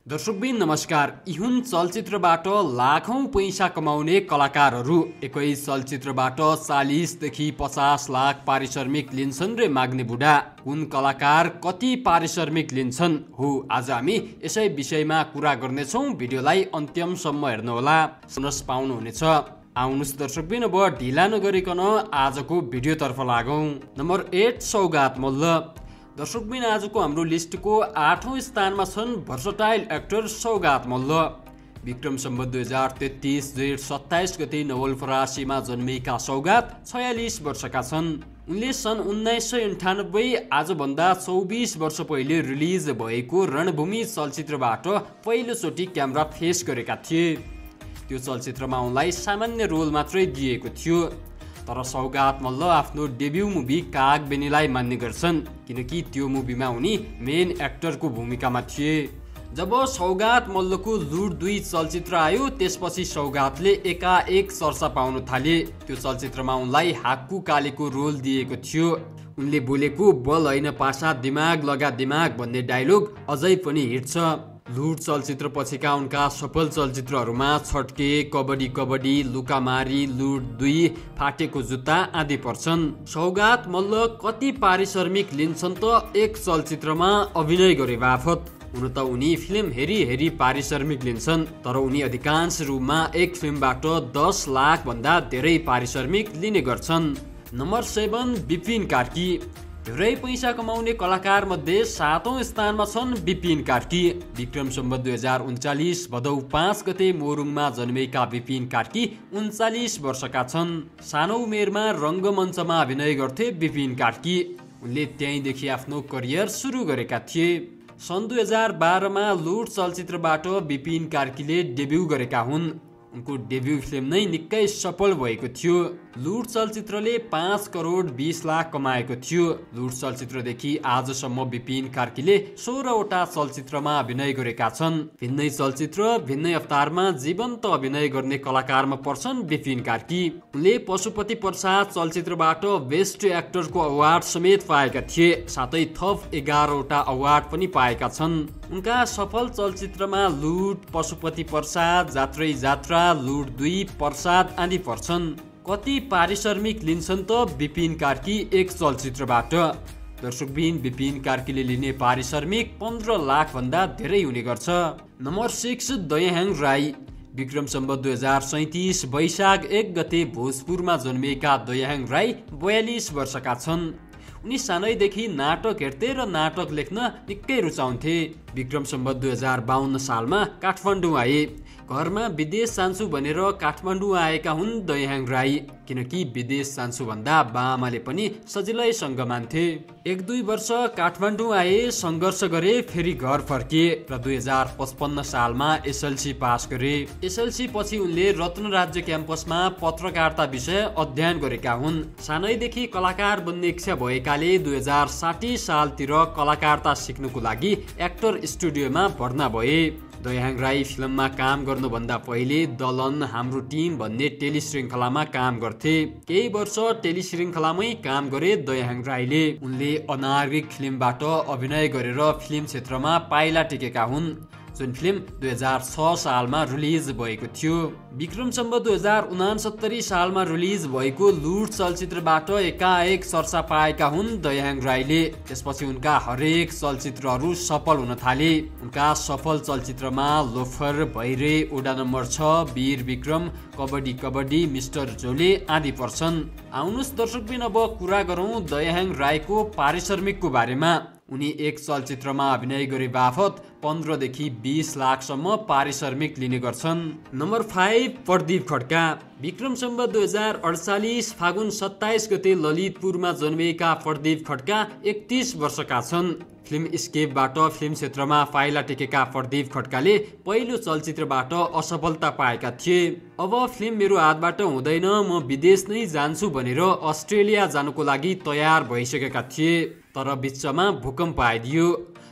दर्शकबिन नमस्कार। इहुन चलचित्रबाट लाखौं पैसा कमाउने कलाकारहरू एकै चलचित्रबाट 40 देखि 50 लाख पारिश्रमिक लिन्छन् रे माग्ने बुढा। कुन कलाकार कति पारिश्रमिक लिन्छन् हो आज हामी यसै विषयमा कुरा गर्नेछौँ। भिडियोलाई अन्त्यमसम्म हेर्नुहोला, सुनस पाउनुहुनेछ। आउनुहोस् दर्शकबिन, अब ढिला नगरिकन आजको भिडियोतर्फ लागौं। नम्बर 8 सौगात मल्ल। दर्शकबिन आजको हाम्रो लिस्टको 8औं स्थानमा छन् भर्सटाइल एक्टर सौगात मल्ल। विक्रम सम्वत 2033 जेठ 27 गते नवलपरासीमा जन्मेका सौगात 46 वर्षका छन्। उनले सन् 1998 आजभन्दा 24 वर्ष पहिले रिलिज भएको रणभूमि चलचित्रबाट पहिलोचोटि क्यामेरा फेस गरेका थिए। त्यो चलचित्रमा उनलाई सामान्य रोल मात्रै दिएको थियो। तर सौगात मल्ल आफ्नो डेब्यू मुभी कागबेनीलाई मान्ने गर्छन्, किनकि त्यो मुभीमा उनी मेन एक्टरको भूमिकामा थिए। जब सौगात मल्लको लुट 2 चलचित्र आयो, त्यसपछि सौगातले एकाएक चर्चा पाउन थाले। त्यो चलचित्रमा उनलाई हाक्कु कालीको रोल दिएको थियो। उनले बोलेको बल होइन पासा दिमाग लगा दिमाग भन्ने डायलग अझै पनि हिट छ। लुट चलचित्र पछिका उनका सफल चलचित्रहरूमा छट्के, कबड्डी कबड्डी, लुकामारी, लुट 2, फाटेको जुत्ता आदि पर्छन्। सौगात मल्ल कति पारिश्रमिक लिन्छन् त एक चलचित्रमा अभिनय गरे बापत? हुन त उनी फिल्म हेरी पारिश्रमिक लिन्छन्, तर उनी अधिकांश रूपमा एक फिल्मबाट 10 लाख भन्दा धेरै पारिश्रमिक लिने गर्छन्। नम्बर 7 विपिन कार्की। धेरै पैसा कमाउने कलाकार मध्ये 7औं स्थानमा छन् विपिन कार्की। विक्रम सम्वत 2039 भदौ 5 गते मोरुङमा जन्मेका विपिन कार्की 39 वर्षका छन्। सानो उमेरमा रङ्गमञ्चमा अभिनय गर्थे विपिन कार्की। उनले त्यहीँदेखि आफ्नो करियर सुरु गरेका थिए। सन् 2012 मा लुट चलचित्रबाट विपिन कार्कीले डेब्यू गरेका हुन्। उनको डेब्यू फिल्म नै निकै सफल भएको थियो। लुट चलचित्रले 5 करोड 20 लाख कमाएको थियो। लुट चलचित्रदेखि आजसम्म विपिन कार्कीले 16वटा चलचित्रमा अभिनय गरेका छन्। भिन्नै चलचित्र भिन्नै अवतारमा जीवन्त अभिनय गर्ने कलाकारमा पर्छन् विपिन कार्की। उनले पशुपति प्रसाद चलचित्रबाट बेस्ट एक्टरको अवार्ड समेत पाएका थिए, साथै थप 11वटा अवार्ड पनि पाएका छन्। उनका सफल चलचित्रमा लुट, पशुपति प्रसाद, जात्रै जात्रा, लुट 2, प्रसाद आदि पर्छन्। कति पारिश्रमिक लिन्छन् त विपिन कार्की एक चलचित्रबाट? दर्शकबिन, विपिन कार्कीले लिने पारिश्रमिक 15 लाख भन्दा धेरै हुने गर्छ। नम्बर 6 दयाहाङ राई। विक्रम सम्वत 2037 वैशाख 1 गते भोजपुरमा जन्मिएका दयाहाङ राई 42 वर्षका छन्। उनी सानैदेखि नाटक हेर्थे र नाटक लेख्न निकै रुचाउँथे। विक्रम सम्वत 2052 सालमा काठमाडौँ आए। घरमा विदेश जान्छु भनेर काठमाडौँ आएका हुन् दयाहाङ राई, किनकि विदेश जान्छु भन्दा बाआमाले पनि सजिलैसँग मान्थे। 1-2 वर्ष काठमाडौँ आए, सङ्घर्ष गरे, फेरि घर फर्किए र 2055 सालमा एसएलसी पास गरे। एसएलसी पछि उनले रत्न राज्य क्याम्पसमा पत्रकारिता विषय अध्ययन गरेका हुन्। सानैदेखि कलाकार बन्ने इच्छा भएकाले 2060 सालतिर कलाकारिता सिक्नको लागि एक्टर स्टुडियोमा भर्ना भए। दयाहाङ राई फिल्ममा काम गर्नुभन्दा पहिले दलन, हाम्रो टिम भन्ने टेलिश्रृङ्खलामा काम गर्थे। केही वर्ष टेलिश्रृङ्खलामै काम गरे दयाहाङ राईले। उनले अनागरिक फिल्मबाट अभिनय गरेर फिल्म क्षेत्रमा पाइला टेकेका हुन्, जुन फिल्म 2006 सालमा रिलिज भएको थियो। विक्रम सम्वत 2069 सालमा रिलिज भएको लुट चलचित्रबाट एकाएक चर्चा पाएका हुन् दयाहाङ राईले। त्यसपछि उनका हरेक चलचित्रहरू सफल हुन थाले। उनका सफल चलचित्रमा लोफर, भैरे, ओडा नम्बर 6, वीर विक्रम, कबड्डी कबड्डी, मिस्टर झोले आदि पर्छन्। आउनुहोस् दर्शकबिन, अब कुरा गरौँ दयाहाङ राईको पारिश्रमिकको बारेमा। उनी एक चलचित्रमा अभिनय गरे बापत 15 देखि 20 लाखसम्म पारिश्रमिक लिने गर्छन्। नम्बर 5 प्रदीप खड्का। विक्रम सम्वत 2048 फागुन 27 गते ललितपुरमा जन्मिएका प्रदीप खड्का 31 वर्षका छन्। फिल्म स्केपबाट फिल्म क्षेत्रमा पाइला टेकेका प्रदीप खड्काले पहिलो चलचित्रबाट असफलता पाएका थिए। अब फिल्म मेरो हातबाट हुँदैन, म विदेश नै जान्छु भनेर अस्ट्रेलिया जानको लागि तयार भइसकेका थिए। तर बिचमा भूकम्प आइदियो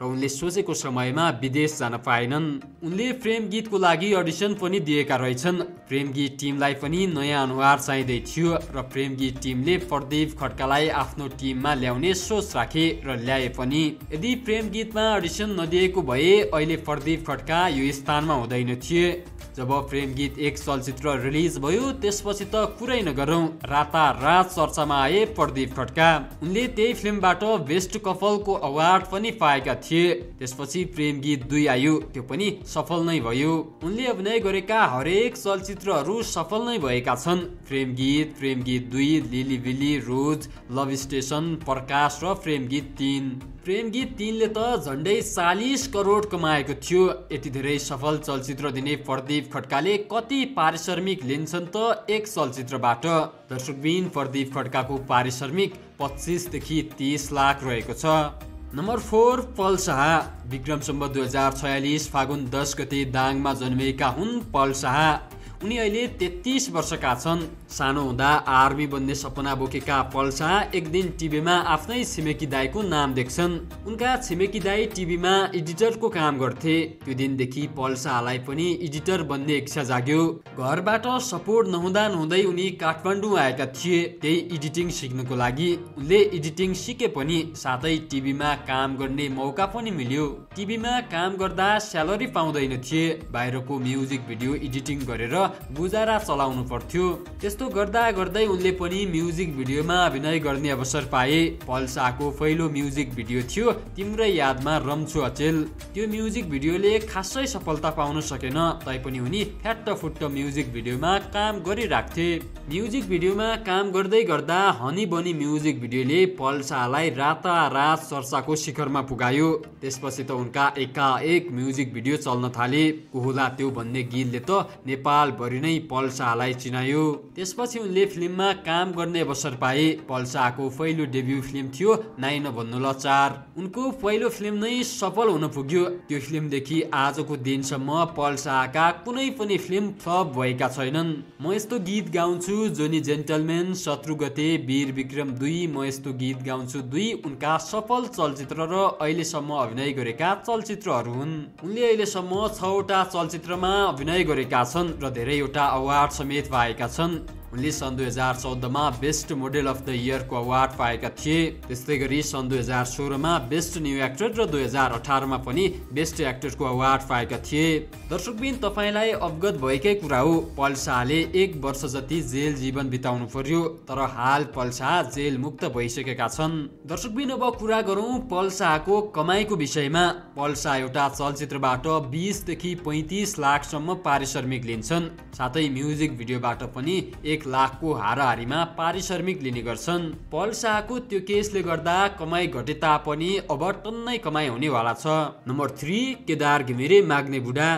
र उनले सोचेको समयमा विदेश जान पाएनन्। उनले प्रेम गीतको लागि अडिसन पनि दिएका रहेछन्। प्रेम गीत टिमलाई पनि नयाँ अनुहार चाहिँदै थियो र प्रेम गीत टिमले प्रदीप खड्कालाई आफ्नो टिममा ल्याउने सोच राखे र ल्याए पनि। यदि प्रेम गीतमा अडिसन नदिएको भए अहिले प्रदीप खड्का यो स्थानमा हुँदैन थिए। जब प्रेम गीत 1 चलचित्र रिलिज भयो त्यसपछि त कुरै नगरौं, रातारात चर्चामा आए प्रदीप खड्का। उनले त्यही फिल्मबाट बेस्ट कपलको अवार्ड पनि पाएका थिए। त्यसपछि प्रेम गीत 2 आयो, त्यो पनि सफल नै भयो। उनले अभिनय गरेका हरेक चलचित्रहरू सफल नै भएका छन्। प्रेम गीत 2, लिली बिली, रोज, लभ स्टेशन, प्रकाश र प्रेम गीत 3। प्रेम गीत 3 ले त झन्डै 40 करोड कमाएको थियो। यति धेरै सफल चलचित्र दिने प्रदीप खड्काले कति पारिश्रमिक लिन्छन् त एक चलचित्रबाट? दर्शकबिन, प्रदीप खड्काको पारिश्रमिक 25 देखि 30 लाख रहेको छ। नम्बर 4, पल शाह। विक्रम सम्वत 2046 फागुन 10 गते दाङमा जन्मिएका हुन् पल शाह। उनी अहिले 33 वर्षका छन्। सानो हुँदा आर्मी बन्ने सपना बोकेका पल शाह एक दिन टिभीमा आफ्नै छिमेकी दाईको नाम देख्छन्। उनका छिमेकी दाई टिभीमा एडिटरको काम गर्थे। त्यो दिनदेखि पल शाहलाई पनि एडिटर बन्ने इच्छा जाग्यो। घरबाट सपोर्ट नहुँदै उनी काठमाडौँ आएका थिए त्यही एडिटिङ सिक्नको लागि। उनले एडिटिङ सिके पनि साथै टिभीमा काम गर्ने मौका पनि मिल्यो। टिभीमा काम गर्दा स्यालेरी पाउँदैन थिए। बाहिरको म्युजिक भिडियो एडिटिङ गरेर गुजारा चलाउनु पर्थ्यो। त्यस्तो गर्दा गर्दै उनले पनि म्युजिक भिडियोमा अभिनय गर्ने अवसर पाए। पल शाहको पहिलो म्युजिक भिडियो थियो तिम्रै यादमा रम्छु अचेल। त्यो म्युजिक भिडियोले खासै सफलता पाउन सकेन, तैपनि उनी फ्याट्टफुट्ट म्युजिक भिडियोमा काम गरिराख्थे। म्युजिक भिडियोमा काम गर्दै गर्दा हनी बनी म्युजिक भिडियोले पल शाहलाई रातारात चर्चाको शिखरमा पुगायो। त्यसपछि त उनका एकाएक म्युजिक भिडियो चल्न थाले। कोहुला त्यो भन्ने गीतले त नेपाल भरि नै पल शाहलाई चिनायो। त्यसपछि उनले फिल्ममा काम गर्ने अवसर पाए। पल शाहको पहिलो डेब्यू फिल्म थियो नाइ नभन्नु ल 4। उनको पहिलो फिल्म नै सफल हुन पुग्यो। त्यो फिल्मदेखि आजको दिनसम्म पल शाहका कुनै पनि फिल्म फ्लप भएका छैनन्। म यस्तो गीत गाउँछु, जोनी जेन्टलमेन, शत्रु गते, वीर विक्रम 2, म यस्तो गीत गाउँछु 2 उनका सफल चलचित्र र अहिलेसम्म अभिनय गरेका चलचित्रहरू हुन्। उनले अहिलेसम्म 6 वटा चलचित्रमा अभिनय गरेका छन् र धेरैवटा अवार्ड समेत पाएका छन्। उनले सन् 2014 मा बेस्ट मोडेल अफ द इयरको अवार्ड पाएका थिए। त्यस्तै गरी सन् 2016 मा बेस्ट न्यू एक्टर र 2018 मा पनि बेस्ट एक्टरको अवार्ड पाएका थिए। दर्शकबिन, तपाईलाई अवगत भएकै कुरा हो, पल शाहले 1 वर्ष जति जेल जीवन बिताउनु पर्यो, तर हाल पल शाह जेल मुक्त भइसकेका छन्। दर्शकबिन, अब कुरा गरौँ पल शाहको कमाईको विषयमा। पल शाह एउटा चलचित्रबाट 20 देखि 35 लाखसम्म पारिश्रमिक लिन्छन्। साथै म्युजिक भिडियोबाट पनि 1 लाखको हाराहारीमा पारिश्रमिक लिने गर्छन्। पल शाहको त्यो केसले गर्दा कमाई घटे तापनि अब टन्नै कमाई हुनेवाला छ। नम्बर 3, केदार घिमिरे माग्ने बुढा।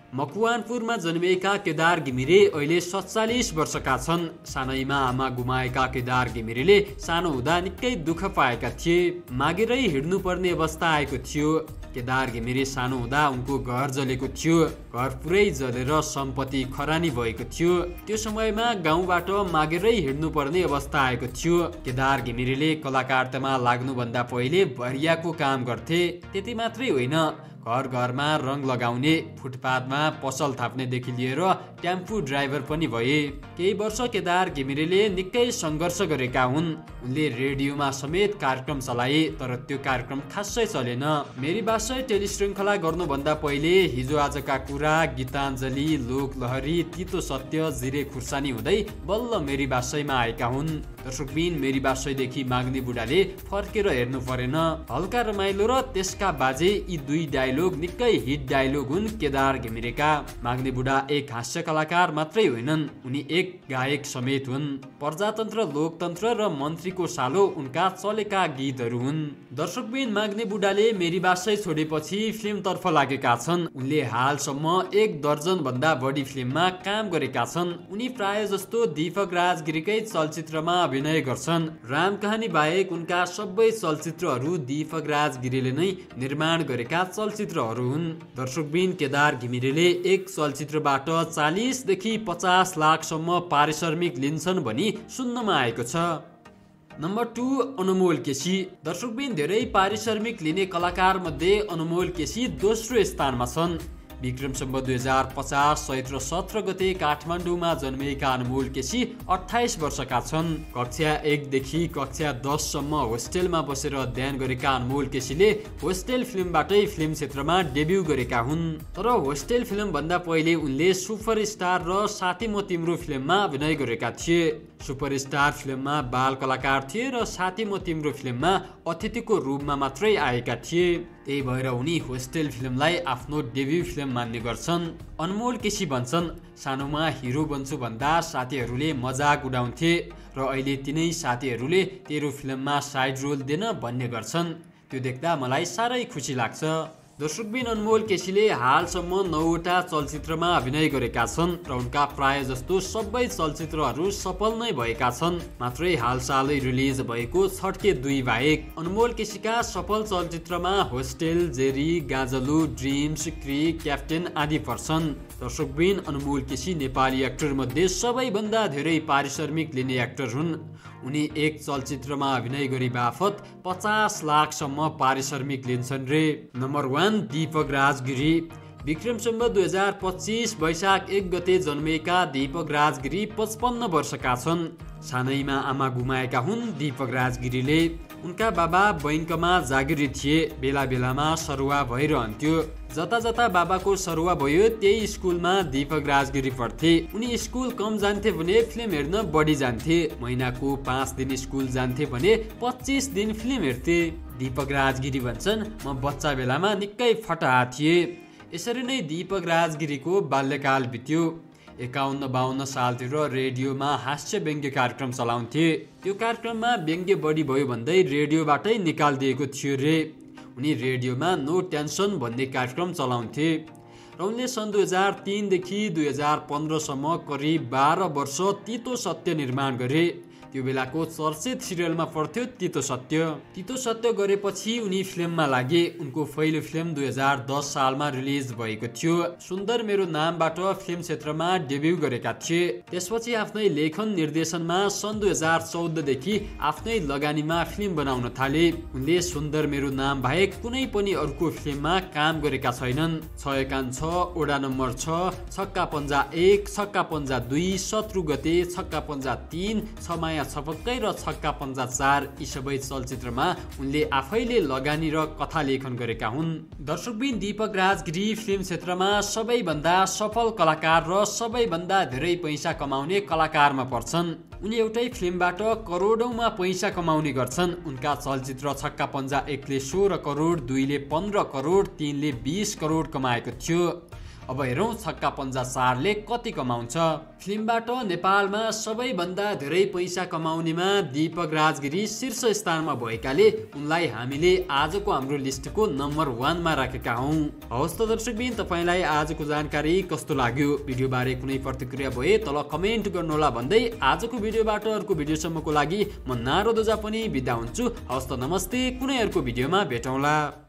मकवानपुरमा जन्मिएका केदार घिमिरे अहिले 47 वर्षका छन्। सानैमा आमा गुमाएका केदार घिमिरेले सानो हुँदा निकै दुःख पाएका थिए। मागेरै हिँड्नु पर्ने अवस्था आएको थियो। केदार घिमिरे सानो हुँदा उनको घर जलेको थियो। घर पुरै जलेर सम्पत्ति खरानी भएको थियो। त्यो समयमा गाउँबाट मागेरै हिँड्नु पर्ने अवस्था आएको थियो। केदार घिमिरेले कलाकारितामा लाग्नुभन्दा पहिले भरियाको काम गर्थे। त्यति मात्रै होइन, घर घरमा रङ लगाउने, फुटपाथमा पसल थाप्नेदेखि लिएर टेम्पो ड्राइभर पनि भए। केही वर्ष केदार घिमिरेले निकै सङ्घर्ष गरेका हुन्। उनले रेडियोमा समेत कार्यक्रम चलाए, तर त्यो कार्यक्रम खासै चलेन। मेरी बासै टेलिश्रृङ्खला गर्नुभन्दा पहिले हिजो आजका कुरा, गीताञ्जली, लोकलहरी, तितो सत्य, जिरे खुर्सानी हुँदै बल्ल मेरी बासैमा आएका हुन्। दर्शकबिन, मेरी बासैदेखि माग्ने बुढाले फर्केर हेर्नु परेन। हल्का रमाइलो र त्यसका बाजे यी 2 डायलोग निकै हिट डायलोग हुन् केदार घिमिरेका। माग्ने बुढा एक हास्य कलाकार मात्रै होइनन्, उनी एक गायक समेत हुन्। प्रजातन्त्र, लोकतन्त्र र मन्त्रीको सालो उनका चलेका गीतहरू हुन्। दर्शकबिन, माग्ने बुढाले मेरी बासै छोडेपछि फिल्मतर्फ लागेका छन्। उनले हालसम्म 1 दर्जन भन्दा बढी फिल्ममा काम गरेका छन्। उनी प्राय जस्तो दीपक राजगिरीकै चलचित्रमा अभिनय गर्छन्। राम कहानी बाहेक उनका सबै चलचित्रहरू दीपक राजगिरीले नै निर्माण गरेका चलचित्रहरू हुन्। दर्शकबिन, केदार घिमिरेले एक चलचित्रबाट 40 देखि 50 लाखसम्म पारिश्रमिक लिन्छन् भनी सुन्नमा आएको छ। नम्बर 2 अनमोल केसी। दर्शकबिन धेरै पारिश्रमिक लिने कलाकार मध्ये अनमोल केसी दोस्रो स्थानमा छन्। विक्रम सम्वत 2050 चैत्र 17 गते काठमाडौँमा जन्मिएका अनमोल केसी 28 वर्षका छन्। कक्षा 1 देखि कक्षा 10 सम्म होस्टेलमा बसेर अध्ययन गरेका अनमोल केसीले होस्टेल फिल्मबाटै फिल्म क्षेत्रमा डेब्यु गरेका हुन्। तर होस्टेल फिल्म भन्दा पहिले उनले सुपरस्टार र साथी म तिम्रो फिल्ममा अभिनय गरेका थिए। सुपरस्टार फिल्ममा बाल कलाकार थिए र साथी म तिम्रो फिल्ममा अतिथिको रूपमा मात्रै आएका थिए। त्यही भएर उनी होस्टेल फिल्मलाई आफ्नो डेब्यु फिल्म मान्ने गर्छन्। अनमोल केसी भन्छन्, सानोमा हिरो बन्छु भन्दा साथीहरूले मजाक उडाउँथे र अहिले तिनै साथीहरूले तेरो फिल्ममा साइड रोल देन भन्ने गर्छन्। त्यो देख्दा मलाई साह्रै खुसी लाग्छ। दर्शकबिन अनमोल केसीले हालसम्म 9वटा चलचित्रमा अभिनय गरेका छन् र उनका प्राय जस्तो सबै चलचित्रहरू सफल नै भएका छन्। मात्रै हालसालै रिलिज भएको छड्के 2 बाहेक। अनमोल केसीका सफल चलचित्रमा होस्टेल, जेरी, गाजलु, ड्रिम्स, क्रिक, क्याप्टेन आदि पर्छन्। दर्शकबिन अनमोल केसी नेपाली एक्टर मध्ये सबैभन्दा धेरै पारिश्रमिक लिने एक्टर हुन्। उनी एक चलचित्रमा अभिनय गरी बापत 50 लाखसम्म पारिश्रमिक लिन्छन् रे। नम्बर 1 दीपक राजगिरी। विक्रम सम्वत 2025 वैशाख 1 गते जन्मिएका दीपक राजगिरी 55 वर्षका छन्। सानैमा आमा गुमाएका हुन् दीपक राजगिरीले। उनका बाबा बैंकमा जागिरी थिए। बेला बेलामा सरुवा भइरहन्थ्यो। जता जता बाबाको सरुवा भयो त्यही स्कुलमा दीपक राजगिरी पढ्थे। उनी स्कुल कम जान्थे भने फिल्म हेर्न बढी जान्थे। महिनाको 5 दिन स्कुल जान्थे भने 25 दिन फिल्म हेर्थे। दीपक राजगिरी भन्छन्, म बच्चा बेलामा निकै फटाहा थिए। यसरी नै दीपक राजगिरीको बाल्यकाल बित्यो। 51-52 सालतिर रेडियोमा हास्य व्यङ्ग्य कार्यक्रम चलाउँथे। त्यो कार्यक्रममा व्यङ्ग्य बढी भयो भन्दै रेडियोबाटै निकालिदिएको थियो रे। उनी रेडियोमा नो टेन्सन भन्ने कार्यक्रम चलाउँथे र उनले सन् 2003 देखि 2015 सम्म करिब 12 वर्ष तितो सत्य निर्माण गरे। त्यो बेलाको चर्चित सिरियलमा पर्थ्यो तितो सत्य। तितो सत्य गरेपछि उनी फिल्ममा लागे। उनको पहिलो फिल्म 2010 सालमा रिलिज भएको थियो। सुन्दर मेरो नामबाट फिल्म क्षेत्रमा डेब्यु गरेका थिए। त्यसपछि आफ्नै लेखन निर्देशनमा सन् 2014 देखि आफ्नै लगानीमा फिल्म बनाउन थाले। उनले सुन्दर मेरो नाम बाहेक कुनै पनि अर्को फिल्ममा काम गरेका छैनन्। 6 एकान 6, ओडा नम्बर 6, छक्का पञ्जा 1, छक्का पञ्जा 2, शत्रु गते, छक्का पञ्जा 3, छमाया छपक्कै र छक्का पञ्जा 4 यी सबै चलचित्रमा उनले आफैले लगानी र कथा लेखन गरेका हुन्। दर्शकबिन दीपक राजगिरी फिल्म क्षेत्रमा सबैभन्दा सफल कलाकार र सबैभन्दा धेरै पैसा कमाउने कलाकारमा पर्छन्। उनी एउटै फिल्मबाट करोडौंमा पैसा कमाउने गर्छन्। उनका चलचित्र छक्का पञ्जा 1 ले 16 करोड, 2 ले 15 करोड, 3 ले 20 करोड कमाएको थियो। अब हेरौँ छक्का पञ्जा 4 ले कति कमाउँछ। फिल्मबाट नेपालमा सबैभन्दा धेरै पैसा कमाउनेमा दीपक राजगिरी शीर्ष स्थानमा भएकाले उनलाई हामीले आजको हाम्रो लिस्टको नम्बर 1 मा राखेका हौँ। हवस् त दर्शकबिन, तपाईँलाई आजको जानकारी कस्तो लाग्यो? भिडियो बारे कुनै प्रतिक्रिया भए तल कमेन्ट गर्नुहोला भन्दै आजको भिडियोबाट अर्को भिडियोसम्मको लागि म नारद ओझा पनि बिदा हुन्छु। हवस् त नमस्ते, कुनै अर्को भिडियोमा भेटौँला।